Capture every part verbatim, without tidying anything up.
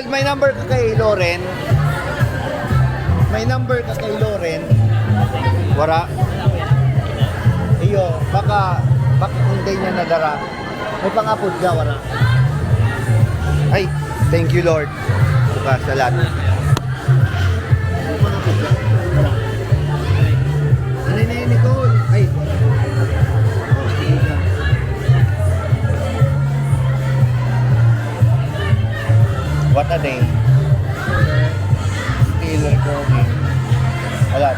May number ka kay Loren? May number ka kay Loren? Wara. Iyo, baka, baka kung di niya nadara. May pangapod ka, wara. Ay, thank you, Lord. Bukas sa lahat. Ano na yun, Nicole? Ay. What a day. Still recording. A lot.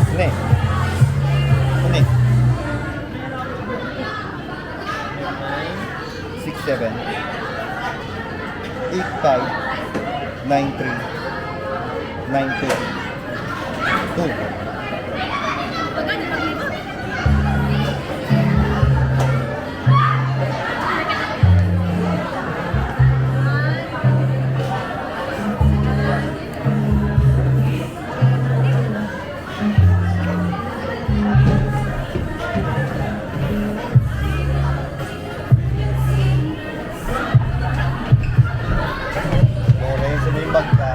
Ano eh? Ano eh? Six seven, eight five, nine three, nine two, two. Lawrence, may bag ka.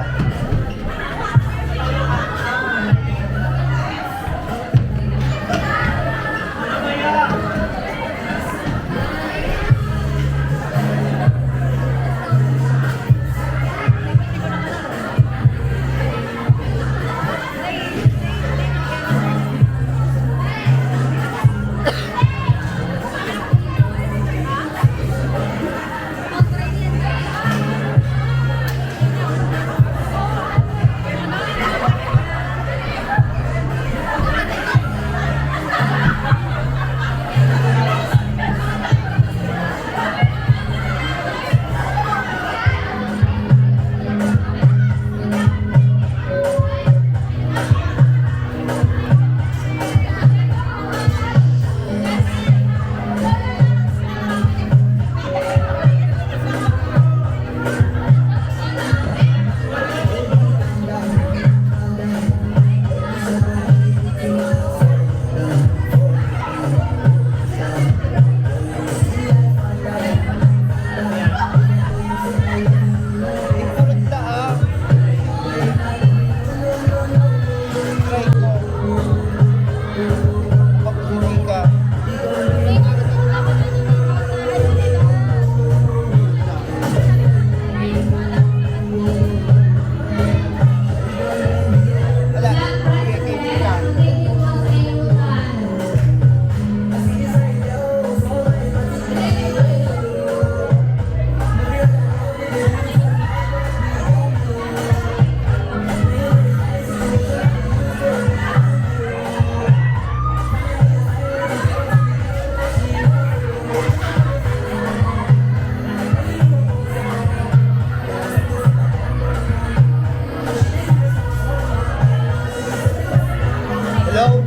Hello?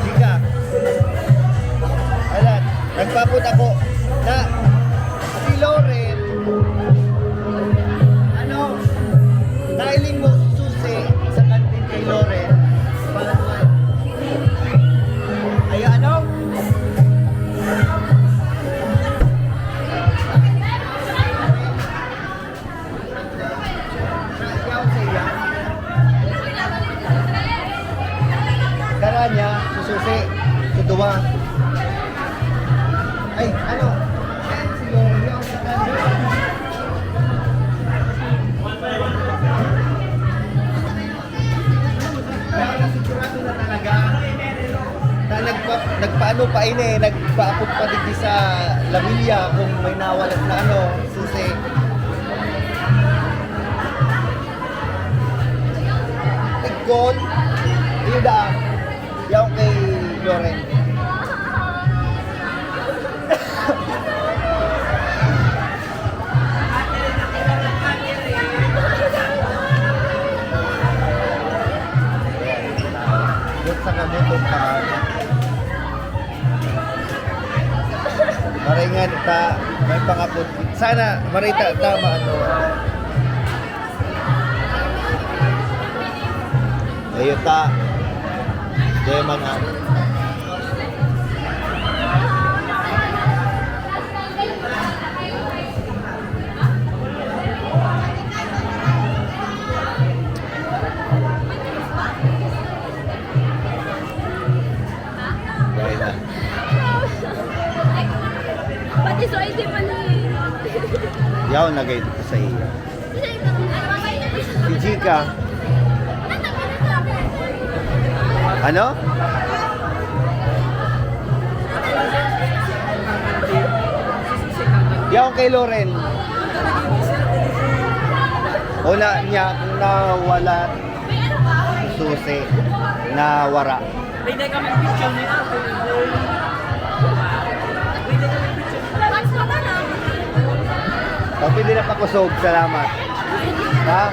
Chika. Alan, nagpapot ako na si Loren, ano, nailing mo susi sa kantin kay Loren. Ay, ano? Dara niya, sususi, suduwa. Ay, ano? Siguro, yaw sa kanya. Pero nasigurado na talaga na nagpa-, nagpaano pa ini, nagpaapot pa digdi sa lamilya kung may nawala na ano, susi. Nag-goal. Iyo da. Yaw kay Loren. Dito sa kabutong pa. Maray nga ta, may pangapot. Sana, marita, tama, ano. Ayo ta. Di man, ah. Pati sa I D pa ni... Yaw na gayud ko sa iya. Si Jika. Ano? Yaw kay Loren. Una niya, nawala susi, nawara. Pwede kami picture ni ate. Pwede kami picture. Pag pwede na pakusog, salamat. Ha?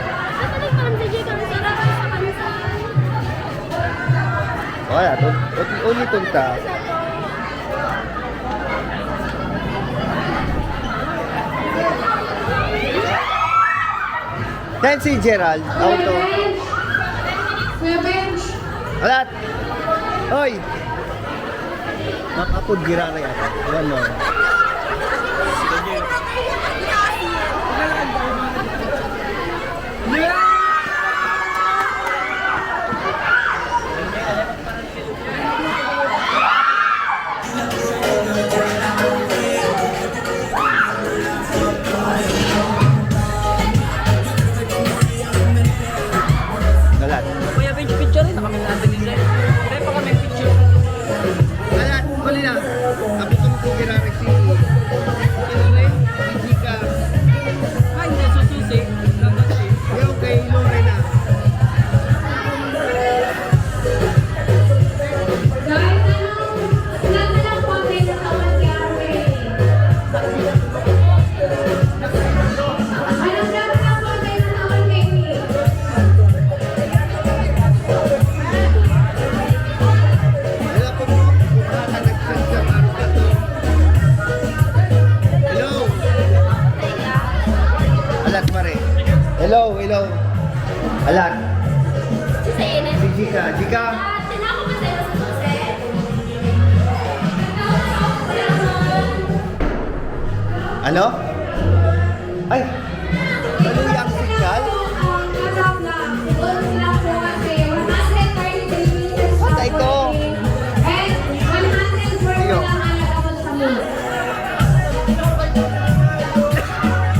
Wala, to, ulitin ta. Then si Gerald, auto. Kuya Bench. Alat! Hoy! Mapapod giraray ako. Wala. Galat. Kuya Benj, picture rin na kami natin ni Sir. Kaya pa kami picture. Galat, mali na. Abot ang kong giraray si Jika. Ay, hindi, sususi. Dapat si... Yung kay Lorena. Guys, ano? Sila na lang po ang may natawan kay Arvin. Ano, sila na lang po ang may natawan kay Arvin. Hello. Alat, pare. Hello, hello. Alat. Si Jika, Jika. Ano? Ay! Maluya ang signal? Patay ko! Iyo.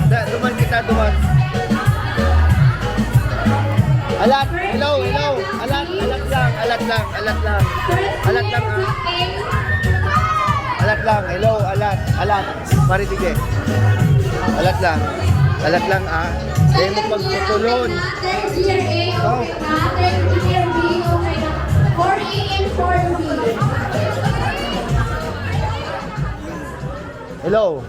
Da, duman kita, duman. Alat! Hello, hello! Alat, alat lang, alat lang, alat lang. Alat lang, ha? Alat lang, hello, alat, alat. Pare, sige. Alat lang. Alat lang, ah. Dahil mo pagtutulon. Oh. Hello.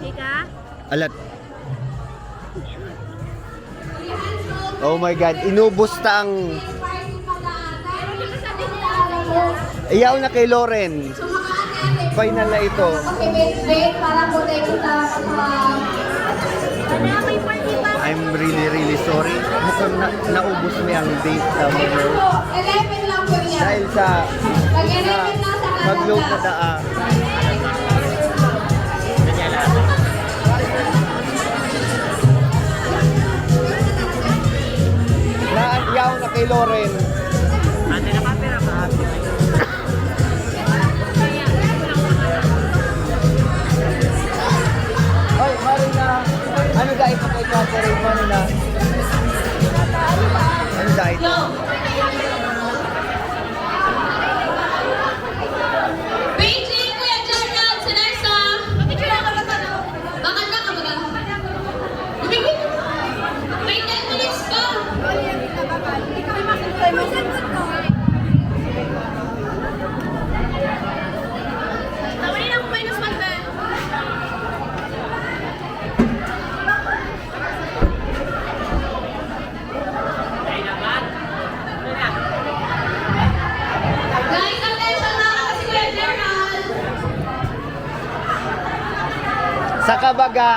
Ika? Alat. Oh my God, inubos ta ang... Iyaw na kay Loren. Final na ito. I'm really, really sorry. Mukhang na, naubos mi ang date sa mga... Dahil sa, sa mag-load na daa. Na, yaw na kay Loren. Ano na ka, pero kahapon? Hoy, Marina. Ano dahil pa kay Catherine, Marina? Ano dahil? Beijing, Kuya Gerald, si Nersa. Bakit ka kabaga? May ten minutes pa. Tawalin ako, minus one pa. Guys, attention na kasi Kuya Gerald. Sa kabaga.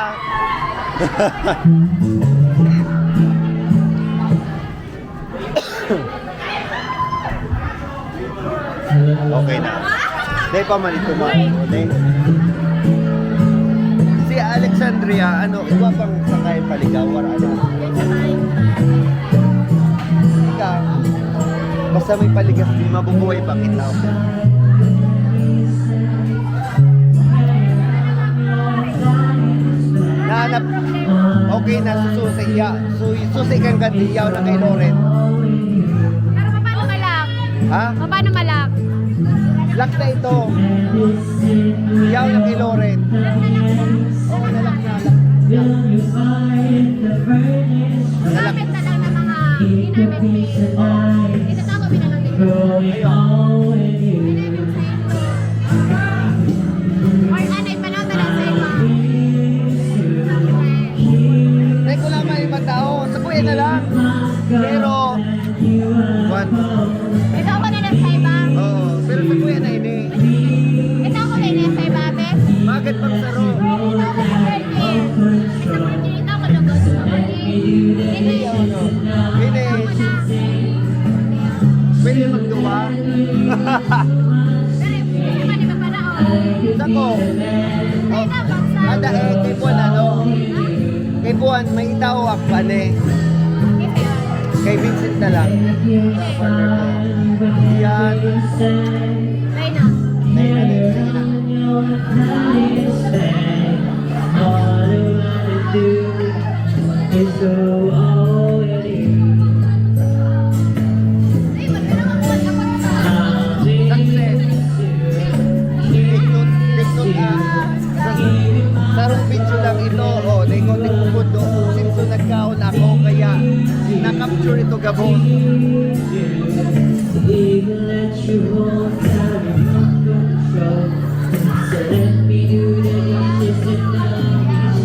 Okay na. Dahil pa man ito, ma-, okay. Si Alexandria, ano, iba pang sakay paligawan, ano? Ika. Basta may paligas, di mabubuhay pa kita. Nahanap, okay na, sususi, ya, su-, susi kan kandiyaw na kay Loren. Pero paano malak? Ha? Paano malak? Lock na ito. Yaw na kay Loren. Oo, nalak na, lock. Lock. Nalak. Gamit na lang ng mga ginamit ni. Oo. Itatago mo na lang dito. Ayun. Or ano, ipanaw na lang sa iba. Dahil ko lang may iba tao, sa kuya na lang. Pero, kwan. Ito ako na lang sa iba. Oo, pero sa kuya na ini. Ito ako na lang sa iba, be. Bakit pang saro? Ito ako sa birthday. Sa birthday, ito ako lugod. Hindi. Hindi. Pwede magduwa. Dali, pwede ka, di ba, pala, oh? Sako. Oh. Ada, eh, kay Juan, ano? Kay Juan, may itao ak pa, ne. Kay Vincent na lang. Yan. Tayo na. Tayo na, tayo na. Success. Tiktok, TikTok, ah, sa, sarong video lang ito. Oh, naingon ni Bukod, oh, since nagkaon ako, kaya na-capture ito gabos.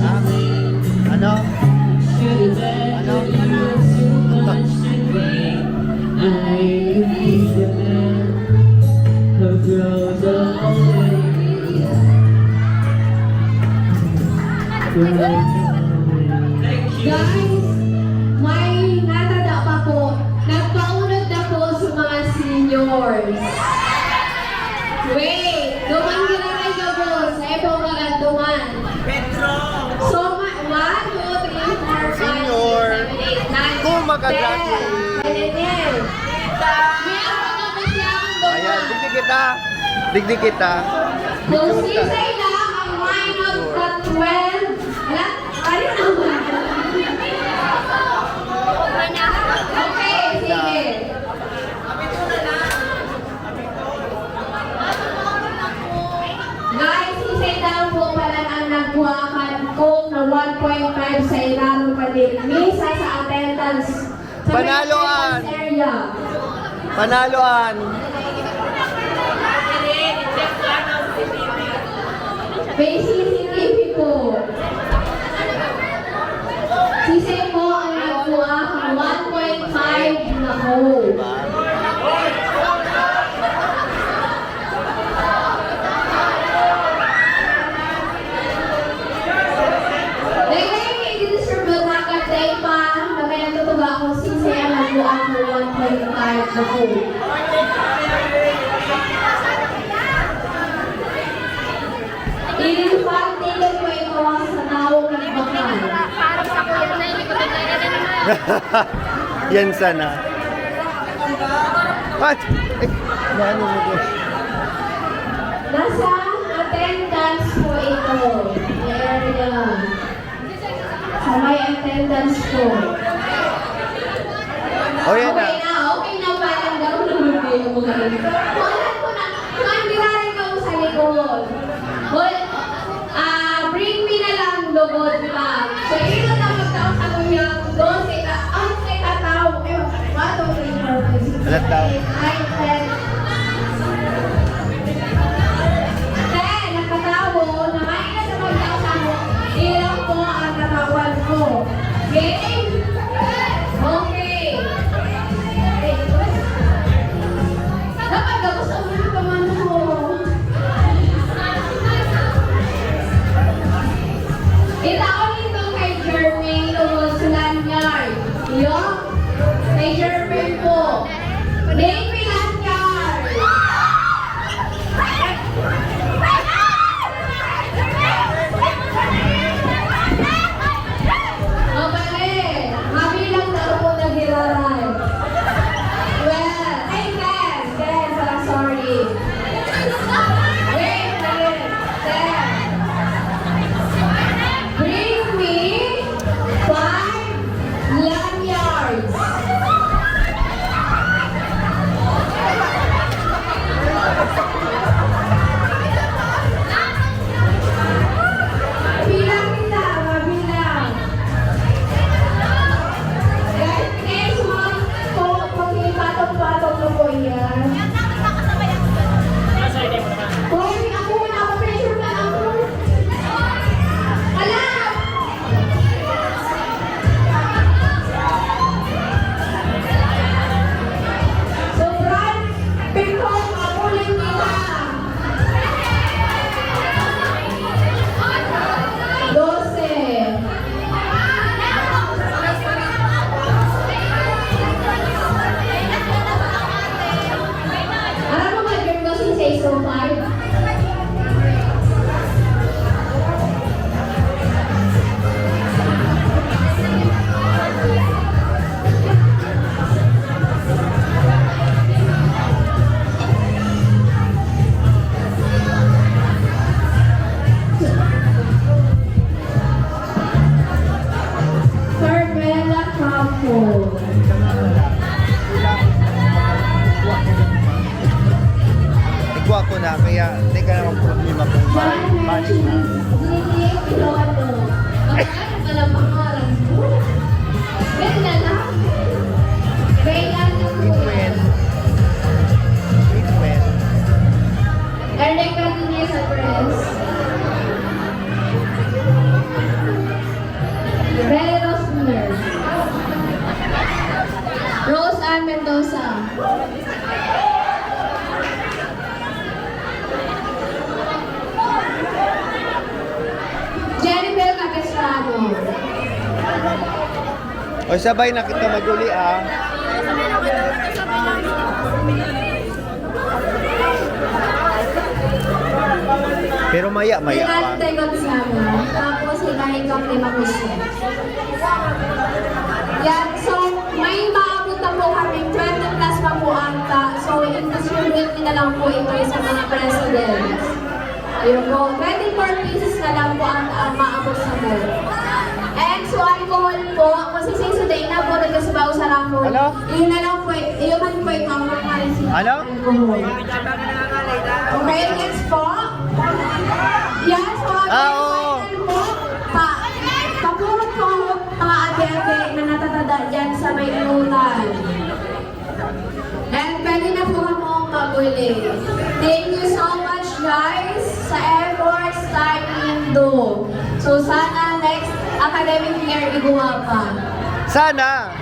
Ha? Ano? Ano? Guys, may natada pa po. Nagpaunod na po sa mga seniors. Wait, duman giraray gabos. Sa ipo magad duman. Pedro! So, ma-, one, two, three, four, five, six, seven, eight, nine, ten. Senior. Kung makagraduate. Eleven. May ako na po siya ang duman. Ayan, digdi kita. Digdi kita. Kung sisay lang ang line of the twelve, ala, ayun naman. Okay, sige. Guys, sisay daw po pala ang nagkuha kan Coke na one point five sa ilarom pa din. Misa sa attendance. Sa Panaloan! Attendance area. Panaloan! May C C T V po. Sisay po ang nagkuha kan one point five na Coke. Dai, dai, i-distribute na ka, dai pa. Mamaya nagtutuga ako, sisay ang nagkuha kan one point five na Coke. Infante, ito po ito sa taong nagbakal. Yan sana. At, eh, ano mo po? Nasa attendance po ito. Area. Sa may attendance po. Oh, yan na. Okay na, okay na, parang daw naman kayo mga ito. Wala ko na. Kung ang giraray ka mo sa likod. Hoy, ah, bring me na lang, lugod pa. So, ito na magtao sa kuya, dose ka, ang sa katao. Eh, one, two, three, four, five, six, Alat daw. Seven, eight, nine, ten. Ten, nakatawo, na may na sa pagkakasama, ilang po ang katawan ko. Game? Okay. Dapat daw sa mga pamano ko. Itaon ito kay Jermaine Lanyard. Iyo, kay Jermaine po. Name Lanyard. Wait, wait, wait. Bring me five lanyards. Bilang kita, mga bilang. Guys, next month po, kung ipatong-patong na po yan. Hoy, ako, naka-pressure na ako. Hala! Sobrang pintong ako lang kita. Doce. Aram mo ba, Jun, doce seis o five? Carmela Campo. Igwa ko na, kaya di ka na magproblema kung John ma-, Merchie, Lily Piloto. Ang ano pala pangalan mo? Ganda na. Kailan na po yan? Queen. Queen. Eric Rodriguez Andres. Belle Rose Muller. Rose Ann Mendoza. Jennifer Capistrano. O, sabay na kita mag-uli, ah. Pero maya, maya pa. Ate Gonzaga, tapos si Daigong de Macusia. Yan, so, may maabot na po kami, twenty plus pa po ata. So, i-distribute niyo na lang po ito sa mga presidents. Ayun po, twenty-four pieces na lang po ang, ang maabot sa board. And so, alcohol po, kung si Singso Day na po, nagkasubaw sa raffle. Ano? Yun na lang po, yun man po yung mga Ano? Alcohol. Okay, next po. Yes, po. Ah, oo. Final po. Pa, papurot po ang mga ate-ate na natatada dyan sa may inutan. And pwede na po akong mag-uli. Thank you so much, guys, sa efforts, time, and do. So, sana next academic year, igwa pa. Sana!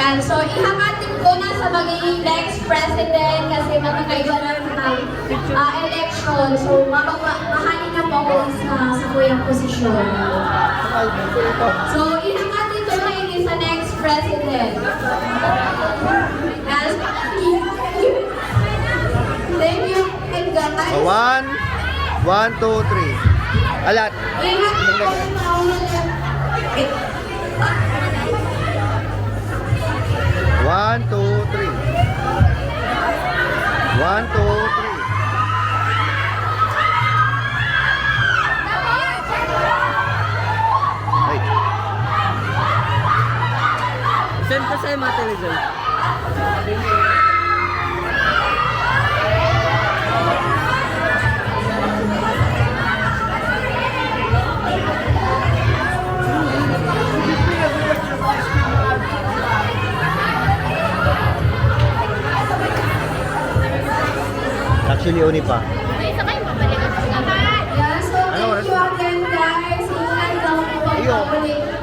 And so, ihakatin ko na sa magiging next president kasi magkakaiba na ng, ah, election. So, mababa, mahalin na po ako sa, sa kuyang posisyon. So, ihakatin ko na ini sa next president. Yes. Thank you, guys. One, one, two, three. Alat. Ingat po sa mga One, two, three. One, two, three. Ay. Send ko sa'yo, Mate Rizal. Actually, uni pa. Yes, so thank you again, guys. Ingat lang po pag Iyo.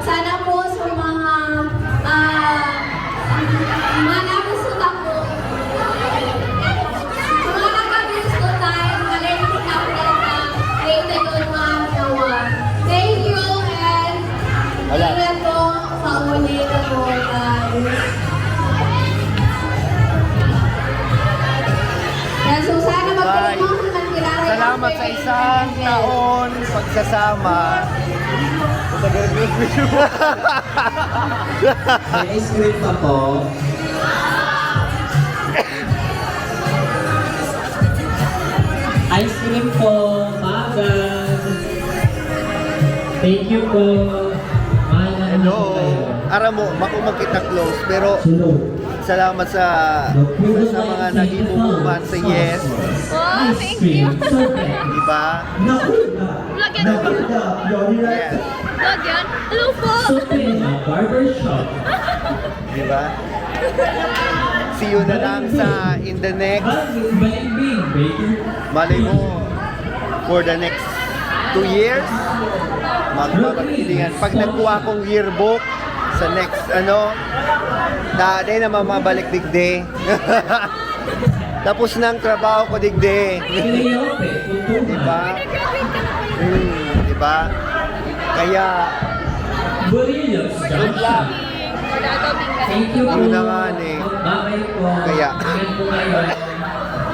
Sana po sa mga, ah, mga nabusog ako. Sa mga nagka-gusto tayo, magaling din ako talaga. Thank you, mga asawa. Thank you, and Wala. Ingat po. Pauli ka po, guys. Yan, so sana Bye. Magkalimot na magkilala Salamat sa isang taon pagsasama. May ice cream pa po. Ice cream po, bagay. Thank you po. Mahal na mahal Hello. ko kayo. Aram mo, bako magkita close, pero Hello. salamat sa sa mga naging man sa yes. Oh, thank you. Di ba? Vlog yan. Yes. Vlog yan. Hello po. Barbershop. Di ba? See you na lang sa in the next, Baby, baby. malay mo, for the next two years, magpapagsilingan. Pag nagkuha akong yearbook sa next, ano, na, di na mamabalik digdi. Tapos na ang trabaho ko digdi. Di ba? Hmm, di ba? Kaya, Brilliant. good luck. Thank you po. Yun na nga, eh. Bye-bye po. Kaya. Ingat po kayo.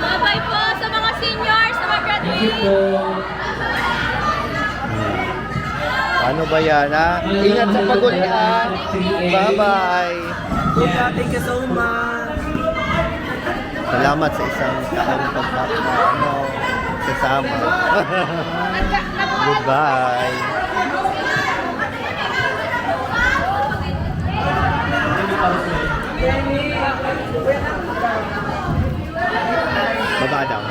Bye-bye po sa mga seniors, sa mga Thank you graduates. po. Ano ba yan, ha? Ingat sa paguli, ha? Bye-bye. Yeah, thank you so much. Salamat sa isang taong pagpapano sa sama. Goodbye. Baba daw.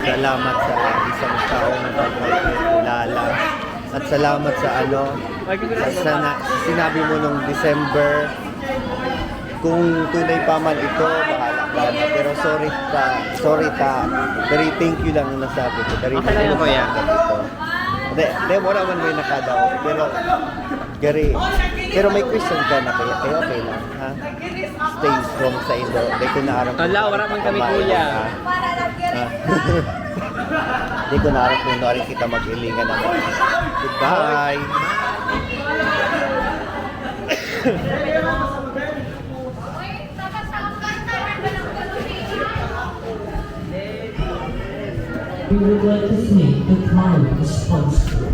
Salamat sa isang taong pagpapakilala. At salamat sa ano, sa, sa na, sinabi mo nung December, kung tunay pa man ito, bahala ka na. Pero sorry ta, sorry ta. Pero thank you lang ang nasabi ko. Pero Okay lang, kuya. Hindi, hindi, wala man may nakadaw. Pero, gari, pero may question ka na kaya, kaya okay lang, ha? Stay strong sa indo. Hindi ko na aram. Ala, wala man kami, kuya. Ha? Hindi ko na aram kung ano kita mag-ilingan naman. Goodbye. We would like to thank the town sponsor,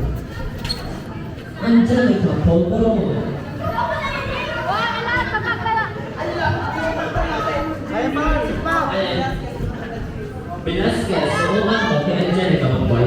Angelica Polvaron. Velasquez, umaga kay Angelica Polvaron.